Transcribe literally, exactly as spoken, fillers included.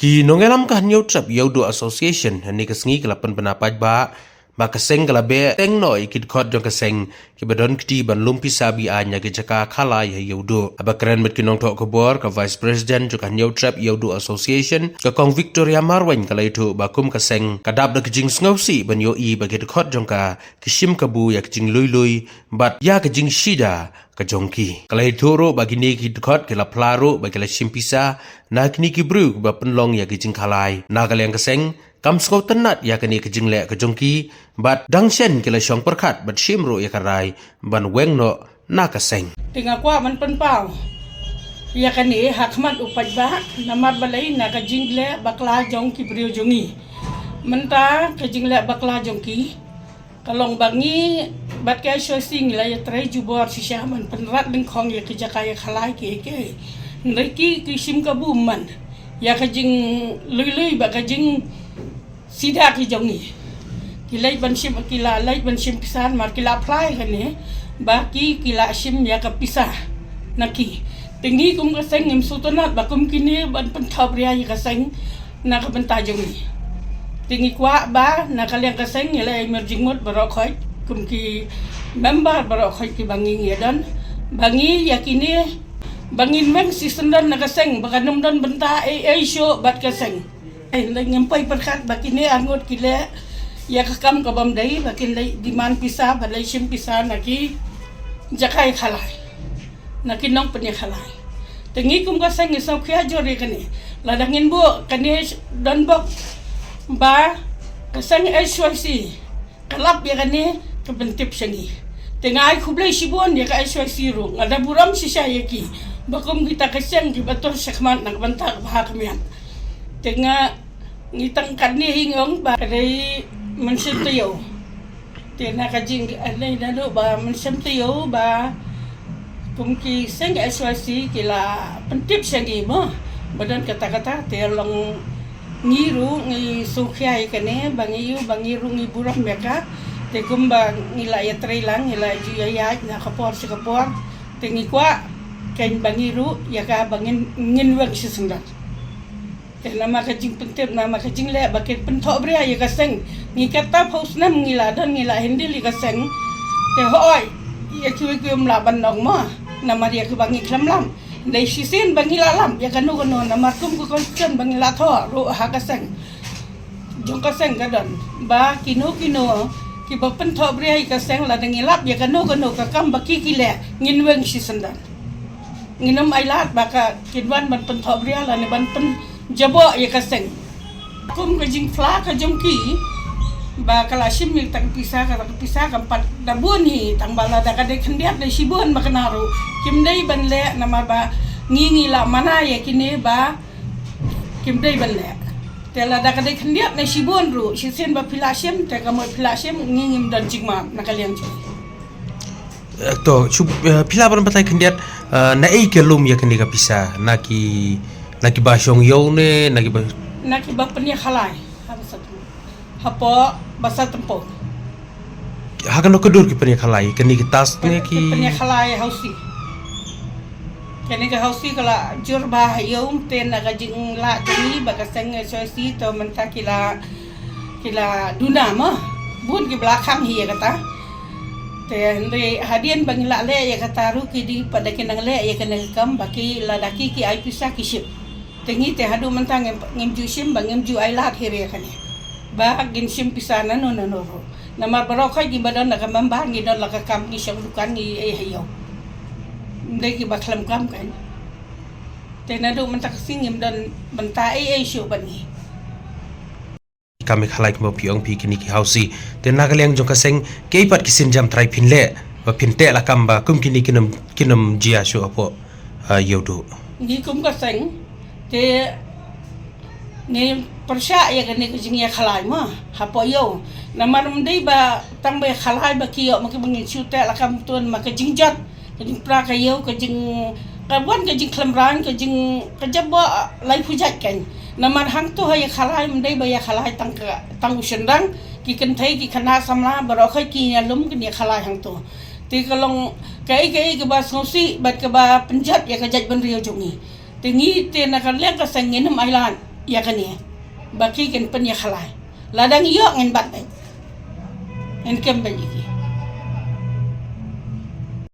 Ki nongïalam ka Hynñiewtrep Ïewduh Association hynne ka sngi ki la pynbna paidbah ba ka seng ka la beh teng noh ïa ki dkhot jong ka seng kiba don kti ban lum pisa be-aiñ na ki jaka khalai ha Ïewduh. Haba kren bad ki nongthoh khubor, ka Vice President jong ka Hynñiewtrep Ïewduh Association, ka Kong Victoria Marwein, ka la ïathuh ba kum ka seng ka dap da ka jingsngewsih ban ïohi ba ki dkhot jong ka ki shim kabu ïa ka jinglui lui bad ïa ka jingshida ka jong ki. Ka la ïathuh ruh ba kine ki dkhot ki la phla ruh ba ki la shim pisa na kine ki briew kiba pynlong ïa ka jingkhalai. Na ka liang ka seng, kam sngewtynnat ïa kane ka jingleh ka jong ki, bad dang shen ki la shong pyrkhat bad shim ruh ïa ka rai ban weng noh na ka seng. Te nga kwah ban pynpaw ïa kane ha khmat u paidbah, namar balei, na ka jingleh bakla jong ki briew jong ngi. Mynta ka jingleh bakla jong ki ka long ba ngi bad ka H Y C ngi la ïatrei jubor shisha ban pynrad lyngkhong ïa ki jaka ïa khalai ki, ki. Hynrei ki, ki shim kabu man ïa ka jinglui lui bad ka jing sida ki jong ngi. Ki leit ban shim, ki la leit ban shim pisa, namar ki la phla ïa kane ba ki, ki la shim ïa ka pisa na ki. Te ngi kum ka seng ngim sngewtynnat ba kum kine ban pynthohbria ïa ka seng na ka bynta jong ngi. Te ngi kwah ba na ka liang ka seng ngi la ïamir jingmut baroh khoit kum ki member baroh khoit kiba ngi ïadon, ba ngi ïa kine, ba ngin weng shisyndon na ka seng, ba kan ym don bynta ei ei shuh bad ka seng. Ei, lei ngim poi pyrkhat ba kine arngut ki leh ïa ka kam ka bym dei, ba kin leit demand pisa, ba leit shim pisa na ki jaka ïa khalai, na ki nongpynïakhalai. Te ngi kum ka seng ngi sngewkhia jur ïa kane. Lada ngin buh kane donbok ba ka seng H Y C ka lap ïa kane, ka pyntip sha ngi. Te nga ai khublei shibun ïa ka H Y C ruh, nga da burom shisha ïa ki ba kum kita ka seng kiba tur shakhmat na ka bynta ka bha ka miat. Te nga, ngi tang katne hi ngi ong ba ka dei mynsiem taïew. Te na ka jing, eh, dei naduh ba mynsiem taïew ba kum ki seng H Y C ki la pyntip sha ngi mo ba don kata kata, te long ngi ruh ngi sngewkhia ïa kane, ba ngi ïoh, ba ngi ruh ngi burom ïa ka. Te kumba ngi la ïatrei lang, ngi la ju ïaid na ka por sha ka por, te ngi kwah kein ba ngi ruh ïa ka ba ngin, ngin weng shisyndon. Te namar ka jingpyntip, namar ka jingleh ba kin pynthohbria ïa ka seng. Ngi katta phew snem ngi la don, ngi la handle ïa ka seng. Te hooid, ïa kiwei kiwei ym lah ban ong mo, namar ïa kiba ngi khlem lap. Dei shisien ba ngi la lap ïa kano kano, namar kum ka constitution ba ngi la thoh ruh ha ka seng, jong ka seng ka don ba kino kino kiba pynthohbria ïa ka seng, lada ngi lap ïa kano kano ka kam ba ki ki leh, ngin weng shisyndon. Ngin ym ailad ba ka kin wan ban pynthohbria lane ban pynjaboh ïa ka seng. Kum ka jingphla ka jong ki ba ka la shim ïa ka pisa, ka, ka pisa kam pat da bun hi, tang ba lada ka dei khyndiat dei shibun ba kane ruh kim dei ban leh, namar ba ngi, ngi la mana ïa kine ba kim dei ban leh. Te lada ka dei khyndiat ne shibun ruh, shisien ba phi la shim, te ka mut phi la shim, ngi ngim don jingmap na ka liang jong ngi. Eh, to, shu, eh, phi lah ban batai khyndiat, eh, na ei ka lum ïa kane ka pisa, na ki, na kiba shong ïew ne, na kiba, na kiba pynïakhalai. Hapoh Basa Tympong. Ha kano ka dur ki pynïakhalai, kane ki tas ne ki? Ki pynïakhalai housie. Kane ka housie ka la jur bha ha ïew, te na ka jinglah jong ngi bad ka seng H Y C, to mynta ki la, ki la duna mo. Bun kiba la khang hi ïa kata. Te hynrei hadien ba ngi la leh ïa kata ruh ki dei pat da ki nang leh ïa kane ka kam ba ki, lada ki, ki ai pisa ki shim. Te ngi te haduh mynta ngim, ngim ju shim bad ngim ju ailad hi re kane ba ngin shim pisa nano nano ruh. Namar baroh khoit ngi ba don la ka member, ngi don la ka kam, ngi shong dukan, ngi ei ha ïew. Ym dei kiba khlem kam kan. Te naduh mynta ka sngi ngim don bynta ei ei shuh bad ngi. Kam ïa khalai kumba phi ong phi, kine ki housie. Te na ka liang jong ka seng, kaei pat ki sienjam trai phin leh ba phin teh lakam ba kum kine kin ym, kin ym jia shuh hapoh, ah, Ïewduh? Ngi kum ka seng te ngi pyrshah ïa kane ka jingïakhalai mo hapoh ïew. Namar ym dei ba tang ba ïakhalai ba ki ïoh, ma ki ba ngin shu teh lakam, to namar ka jingjot, ka jingpra ka ïew, ka jing, ka wan ka jingkhlem rang, ka jing, ka jaboh laiphew jait kan. Namar hangto ha ïakhalai ym dei ba ïakhalai tang ka, tang u shynrang, ki kynthei, ki khynnah samla baroh khoit ki ïalum kin ïakhalai hangto. Te ka long kaei kaei kaba sngewsih bad kaba pynjot ïa ka jaitbynriew jong ngi. Te ngi te na ka liang ka seng ngin ym ailad ïa kane ba ki kin pynïakhlai. Lada ngi ïoh ngin bat beit. Ngin kem beit ïa ki.